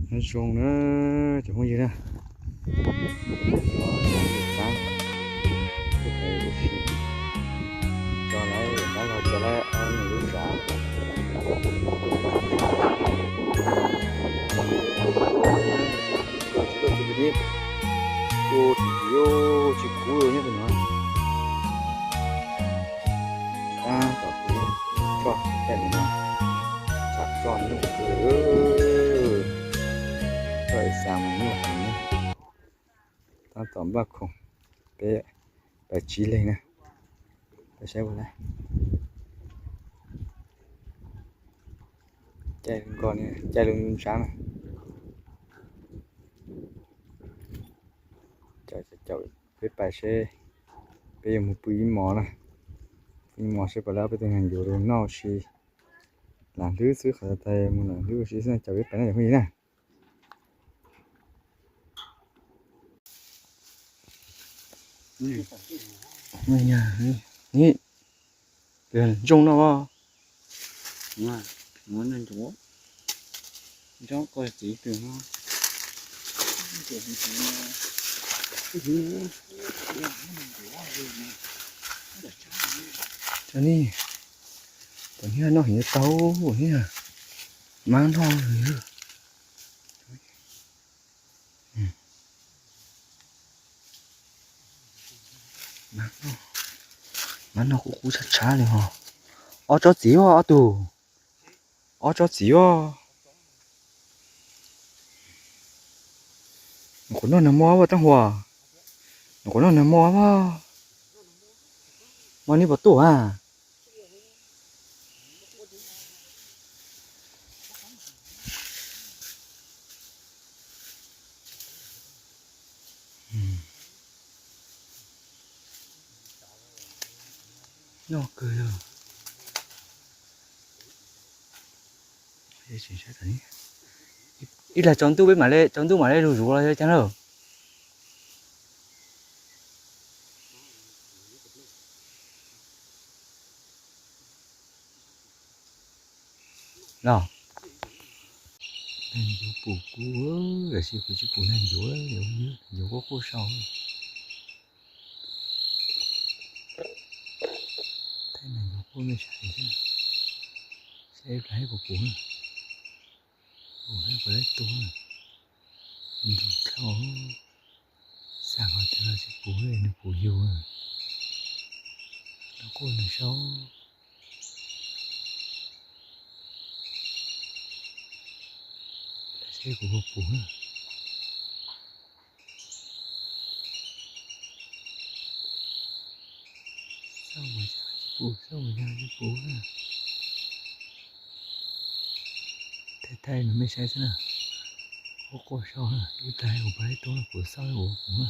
Nyob zoo na cov phooj ywg na, tso lawm, tso lawm ob lub tsav. Tsis kub nyob tus no. Tab tom tso caij no, tso nyuj, tso ib xav mus nyuj heev. Tab tom npaj khoom, peb pais tsib leeg na, peb saib ua lawm. Caij nkaus, caij lub ntsab na. Caum, caum peb pais seb peb yuav mus pw ib hmos na, pw ib hmos seb puas tau ob peb tug neeg yuav los noj ua si. Lam hlwb xwb, qhov tas mus lam hlwb ua si xwb, caum peb pais na cov phooj ywg na. Zoo no. Cov niag, cov niag noj heev tau niag mab noj. Mab noj qub qub tshab tshab li ho. Ob tsob txiv os, ob tug, ob tsob txiv os. Nws qhuav noj nag hmo vaj Tab Huas, nws qhuav noj nag hmo vaj. Mas neb puas tuaj a? Nyob kawg yog. Ib lag tsaus ntuj peb mam le, tsaus ntuj mam le lug zuv los yog cas lawm. Los, neeg yuav pum kuv, tam sis kuv tsis pum neeg yuav, yuav quaj quaj sau. Thaij neeg yuav quaj mej saib thiab, saib ib plag puas pum, pum puas tau tuag, ntuj dhau. Xav qhov twg los tsis pum li, nws pum yus, nws quaj nws sau. Seb kuv puas pum na. Xauj mas tsis pum, xauj mas tsis pum na. Thaij thaij nws mej saib xwb na. Quaj quaj sau na, ib plag kuv pab ib tug kuv xauj kuv pum na.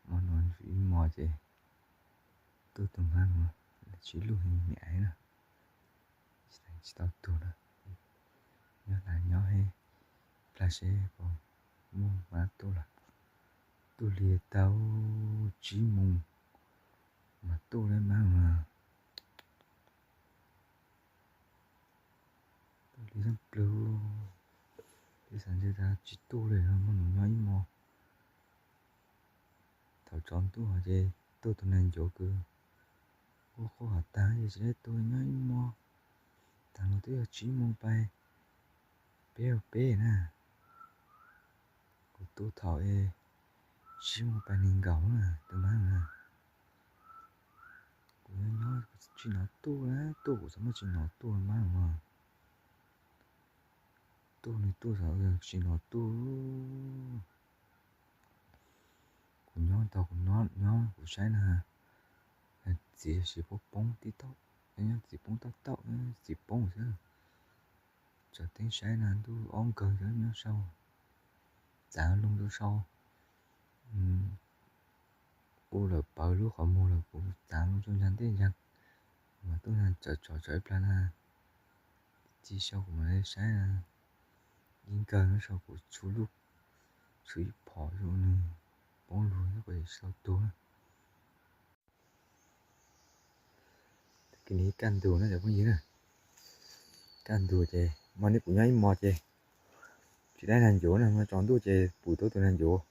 Hmo no ib hmos ces tuaj tus hmab no, sib luj heev niam aiv na, tsis tau tuag na. Nyob hla nyob he, plag seb puas muaj hmab tuaj lawm. Tuaj li tau tsib moos mas tuaj lawm hmab mas. Tuaj li tshaj plaws, peb xav ntshe tas tsis tuaj li, hmo no nyob ib hmos. Thaum tsaus ntuj ces tuaj tus neeg ncuav kws quaj quaj has tas ces tsis tuaj, nyob ib hmos. Tag los twb yog tsib moos pais peb peb na. Kuv tuaj thaum tsib moos pais nees nkaum na tus hmab na. Kuv nyob nyob tsis hnov tuaj, tuaj kuv txhob muaj tsis hnov tuaj hmab os. Tuaj nws tuaj txhob tsis hnov tuaj. Kuv nyob tau kuv nyob kuv saib na, txiv sis poob poob tib taub, nyob txiv poob taub taub, txiv poob xwb. Tsaus teeb saib na ntuj ob nkawg nyob sau, txav loo rau sau. Kuv lawm pawv lub qhov muag lawm kuv txav loo rau ntag ntej ntag, mas tuaj ntag tsaus tsaus ib plag na. Txi sau kuv mam li saib na, ib nkawg nyob sau kuv tshuav lub, tshuav ib phom rau nws poob lug xwb kuv tsis tau tuag na. Kis li kaj ntug na cov phooj ywg na, Kaj ntug ces mas neb kuv nyob ib hmos ces tsis dai nag ncuav na, tsaus ntuj ces pum tau tus nag ncuav,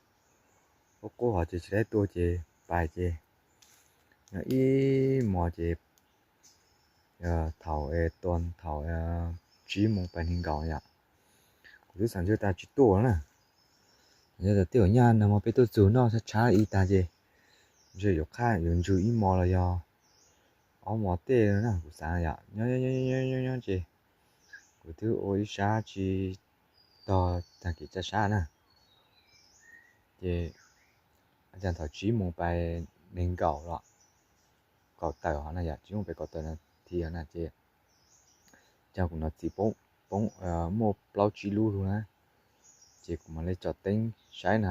qub qub hov ces tsis dai tuaj ces pais ces nyob ib hmos ces thaum, thaum tsib moos pais nees nkaum yom, kuv twb xav ntswg tas tsis tuaj na. Yog tias tej zaum nyaj nag hmo peb tuaj txug noj tshab tshab ib tag ces ntshe yuav qhaj yuav ntswg ib hmos los yog ob hmos tej na kuv xav yom. Nyob nyob nyob ces kuv twb ua ib sab tsis tog tag kis tsa sab na, ces cas thaum tsib moos pais nees nkaum los kaum tawm hov na yom, tsib moos pais kaum tawm na thi hov na ces cas kuv hnov txiv poob, poob muaj plaub tsib lub lug na, ces kuv mam li tso teeb saib na,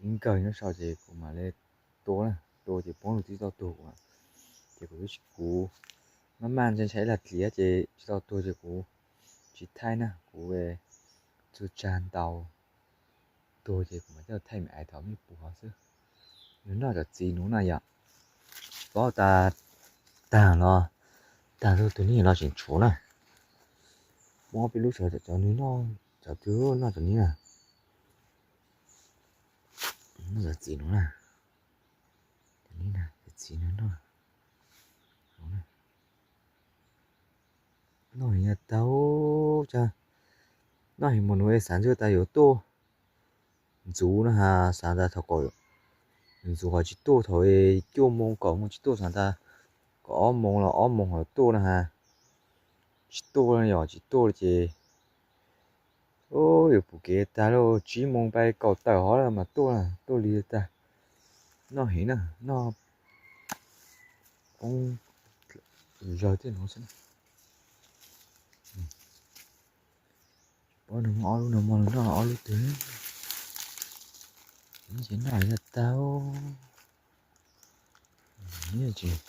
ib nkawg nyob sau ces kuv mam li tua na, tua ces poob lug tib tau tuag kuv, ces kuv twb tsis, kuv maj maj ntshai ntshai ib lag dliav ces tsis tau tuag ces kuv tsis thaij na, kuv txug tsag ntau tuag ces kuv mam coj thaij me ais thaum me pum hov xwb. Nws noj cov txiv nuav na yom, paub tas tag los tag tug twg neb los tseem tshuav na. Muab peb lub sawv cov nws noj, cov twg noj cov neb na. Noj cov txiv nuav na, cov neb na, cov txiv nuav noj. Noj heev tag, noj heev mas nws xav ntswg tas yuav tuaj ntxuv na has, xav tas thaum kom ntxuv qhov tsis tuaj thaum cuaj moos kaum moos tsis tuaj, xav tas kom ob moos los ob moos qhov tuaj na has, tsis tuaj yog tsis tuaj ces yuav pum kev tag lauj, tsib moos pais kaum tawm hov mas tuaj, tuaj li tag. Noj heev na, noj poob zawg tej nuav xwb. Paub nws muaj ob lub no, muaj noj ob lub twg, ces noj yog tag. Ces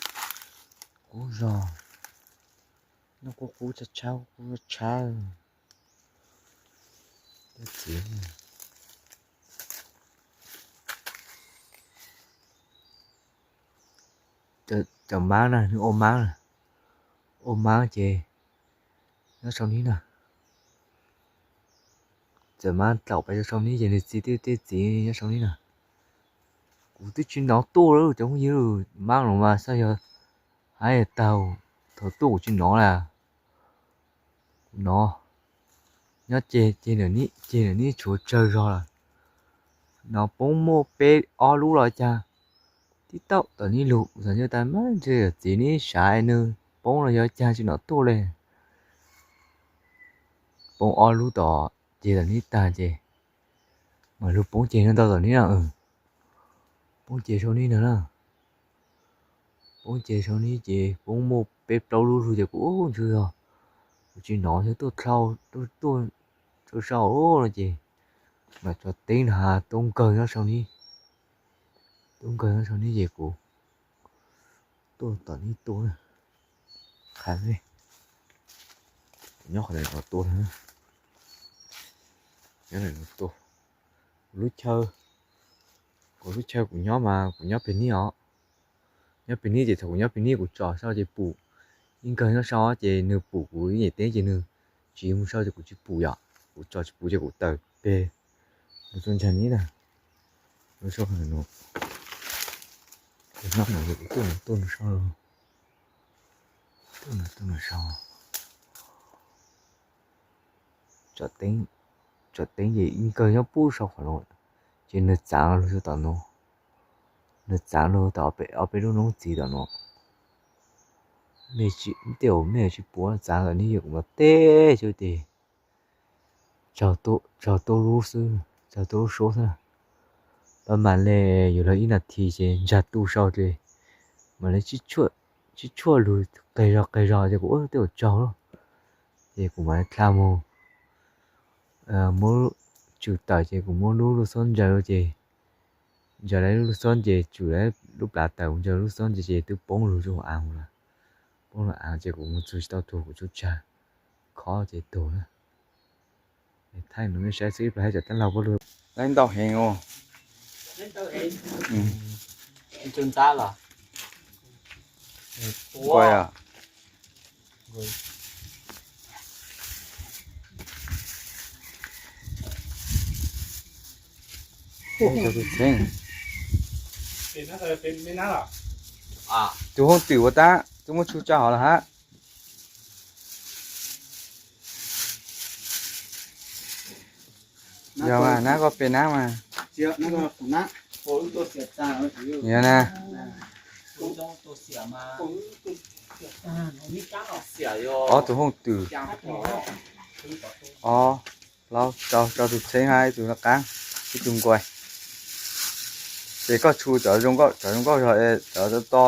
qub zog, noj qub qub tshab tshab, qub tshab. Cov maab na, nws ua maab, ua maab ces nyob sau nib na. Txawm maab tlaum pais rau sau nib ces nws txiv twb tej txiv nyob sau nib na. Kuv twb tsis hnov tuaj lawm cov phooj ywg, maab los mas xav yog hais tau, thaum tuaj kuv tsis hnov lawm. Kuv hnov nyob ceg, ceg nws nib tshuav tsawg zog lawm. Hnov poob muaj peb ob lub los cas, tib tauj tom nib lug, kuv xav ntshe tas mas ntshe yog txiv nib sav nws poob los yog cas tsis hnov tuaj li. Poob ob lub tom ceg tom nib tag ces mam lug poob ceg no ntau tom nib na. Poob ceg sau nib ntag na. Poob ceg sau nib ces poob muaj peb plaub lub lug ces kuv ua ntswg zog, kuv tsis hnov thiab, tuaj dlhau, tuaj, tuaj sau sau no ces mam tso teeb na has, tub nkawg nyob sau nib, tub nkawg nyob sau nib ces kuv tuaj tom nib tuaj na. Qha, nyob qhov no tuaj, nyob no tuaj. Kuv lub chaw, kuv lub chaw kuv nyob mas kuv nyob pem nib os. Nyob pem nib ces thaum kuv nyob pem nib kuv tso sau ces pum, ib nkawg nyob sau ces nws pum kuv ib nyem teeb ces nws tsis mus sau ces kuv tsis pum yom, kuv tso tsis pum ces kuv tawm peg lug tuaj ntsag nib na. Lub sau no, kuv nyob no kuv tuaj no tuaj no sau, tuaj no tuaj no sau. Tsom teeb ces ib nkawg nyob pub sau qhov no, ces nws txaav lug tom no, nws txaav lug tom ob peb lub noob txiv tom no. Tej zaum mej tsis puav, txaav tom nib, yog kuv mas teb xwb ces tsaug tuaj lub xwb, tsaug tuaj lub suab xwb. Pab mam le yuav luag ib nas this ces ntsag tu sau ces mam le tsib tshuaj lug qeg zog qeg zog ces kuv ua tej zaum tsaug lawm. Ces kuv mam le dlha mus muab tswm tawm ces kuv muab lub lub xob ntsaws ces ntsaws lub lub xob ces tswm lub plav tawm mus ntsaws lub xob ntsaws ces twb poob lug rau hauv av lawm. Poob lug av ces kuv mus txug tsis tau tuag, kuv tsuj tsag khob ces tuag na. Thaij nws mej saib xwb, ib pliag hais cov tab laug puab lug. Laib ntau heev os. Tus hooj twm ua tab twb muab tshu tso hauv lawm hab. Yog mas, nab koj pe nab mas. Yog na. Ob tug hooj twm. Ob, plaub, rau, rau tus txheeb hab ib tug qaab, ib tug nkuaij. Ces koj tshu cov zoo nkauj, cov zoo nkauj zog es cov to.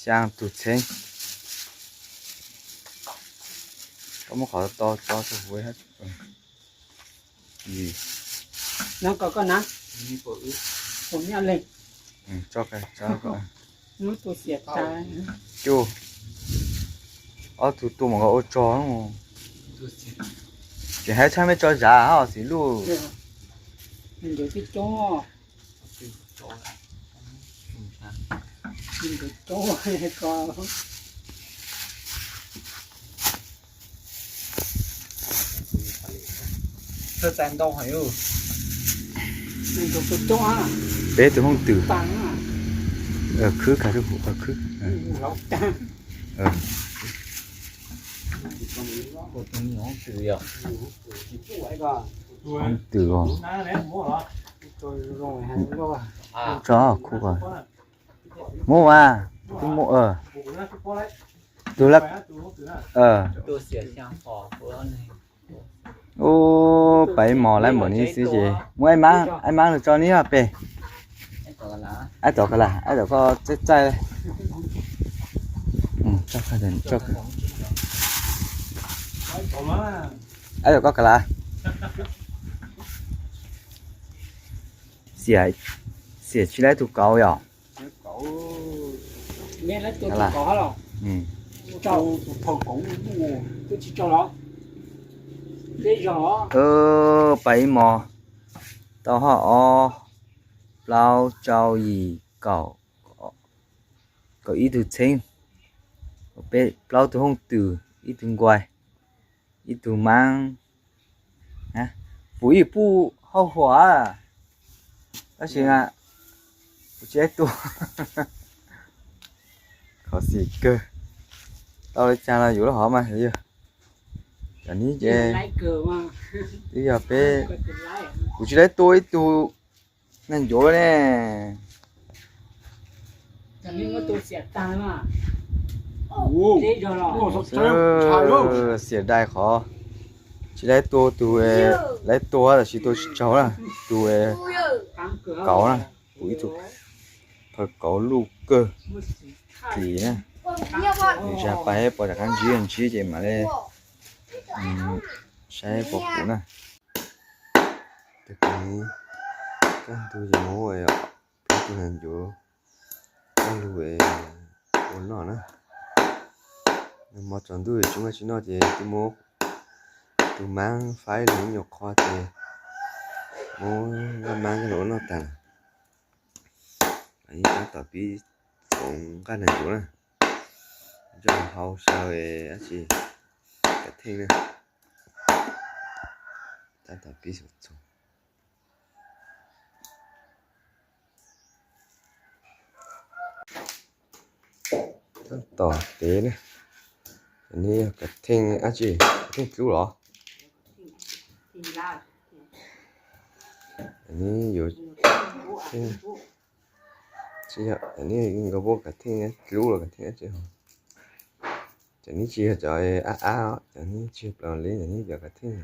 Xyaa tug txheeb. Koj muab qhov to tso rau huv. Cuj, ob tug tuaj mas nkaus ua tsog. Tseem hab tshaj mej tso zav hab xim luj. Peb tug hooj twm. Khwb, khwb. Hooj twm os. Tso kuv, muab mas, kuv muab, tus la. Ub, pab ib mos laib npaum ni xwb ces muab aib maab, aib maab lug tso neb pem. Aib tom ka las, aib tom koj txaij txaij. Aib tom koj ka las. Xiam tsis laib tug kauv yom. Pab ib mos tau hab, ob, plaub, rau, yim, kaum, kaum ib tug txheeb, peb, plaub tug hooj twm, ib tug nkuaij, ib tug maab. Puv ib puj hauj huam, tab sis kuv tsis laib tua. Kho xim kawg. Tau le caag los yuav lub hov mas yog. Cov neb ces twb yog peb, kuv tsis laib tua ib tug neeg ncuav ne. Xiam dai qhov tsis laib tua tug, laib tua tab sis tua tsis tsaug na, tug kauv na, kuv ib tug phaw kauv luj kawg kis na. Nws tsis pais, pom rov qab ntsib ntsib ces mam li saib pom kuv na. Tag kis kaj ntug ces muab plaub tug neeg ncuav coj lug ua noj na. Nag hmo tsaus ntuj tsis muaj dab tsi noj ces twb muab tus maab faib lug ib nyuag qho ces muab nqaj maab coj lug ua noj taag lawm. Tab tom pib foom nqaj neeg ncuav na, coj lug hau xyaw dab tsi, kav theej na. Tab tom pib txhoov. Tab tom tev na. Cov neb yog kav theej dab tsi, kav theej dlub los? Cov neb yuav, tsis yog, cov neb nkawd puab kav theej dlub los kav theej dab tsi. Cov neb tsis yog cov ab ab, cov neb tsis yog plaws li, cov neb cov kav theej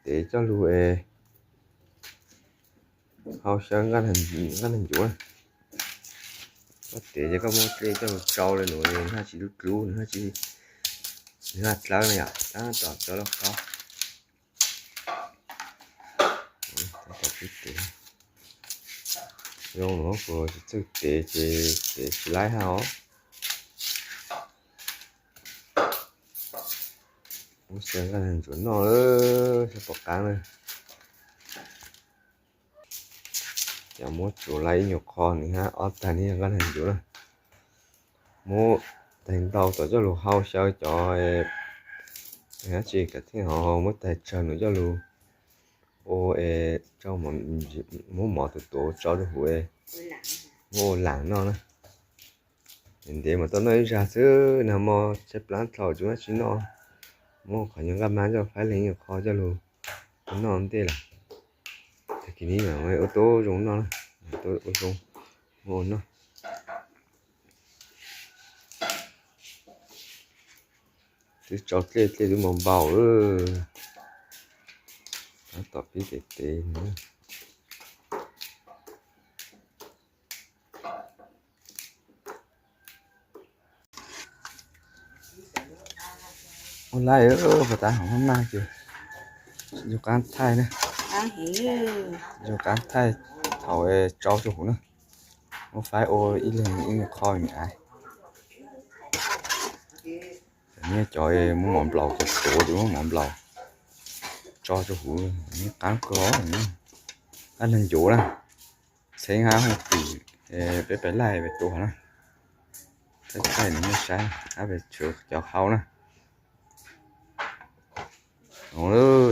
tev coj lug hau xyaw nqaj neeg ncuav. Koj tev ces koj muab dlej coj lug tsau le nuav, nws haj tsis dlub dlub, nws haj tsis, nws haj dlawb na yom, tab tom cov loj qab. Tab tom pib tev. Zoo nuav kuv tsis txawj tev ces tev tsis laib hab os. Muab xyaw nqaj neeg ncuav noj lawm, xyaw pom qaab lawm. Ces muab tsuav lawm ib nyuag qho nws hab ob tag neb yog nqaj neeg ncuav na. Muab teeg ntau tom coj lug hau xyaw cov, Dab tsi kam thiaj ho muab tais tsawg nws coj lug ua es muab mov tuav tuav tso rau huv es muab ua lam noj na. Ntev mas tau noj ib zag xwb, nag hmo tshaib plab dhau tsis muaj dab tsi noj, muab qhov nyuag nqaj mab coj faib leeg nyuag qho coj lug noj ntej lawm. Tag kis no ua tau zoo noj na, ua zoo, muab ua noj. Twb tsau dlej, dlej twb npau npau. Tab tom pib tes tes. Ua laib, pas tas hov maj maj ces zoo qab thaij na. Zoo qab thaij thaum tsau rau huv na. Muab faib ua ib leeg ib qho me ais. Cov niag cov muab mov nplaum cov tuav ces muab mov nplaum tso rau huv, qab kawg. Dab neeg yuav na, txheeb hab hooj twm, peb pais laij pais tua na. Thaij thaij nws mej saib, hab pais tshwv cov hau na.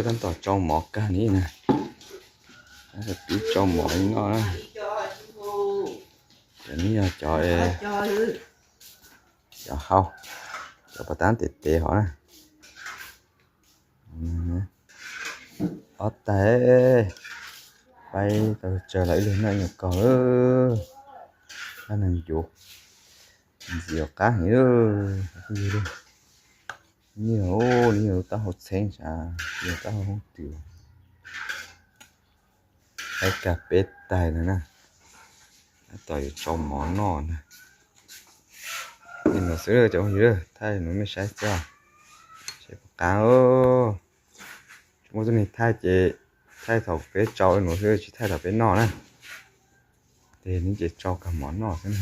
Tab tom tsau mov kag ni na, pib tsau mov li noj na. Cov ni yog cov, cov hau, cov pas tab tes tes hov na. Ob tais, faib tau tsawg los ib leeg noj ib nyuag kaug. Dab neeg yuav, ntxim qab heev. Nyuag, nyuag taub hau txheeb sav, nyuag taub hau hooj twm. Faib kag peb tais no na. Tab tom yuav tsau mov noj na. Li no xwb cov phooj ywg, thaij nuav mej saib xwb, seb puas qab. Tsis muaj tuab neeg thaij ces thaij thaum peb tsau nuav xwb, tsis thaij thaum peb noj na. Tes neb ces tsau kag mov noj xwb.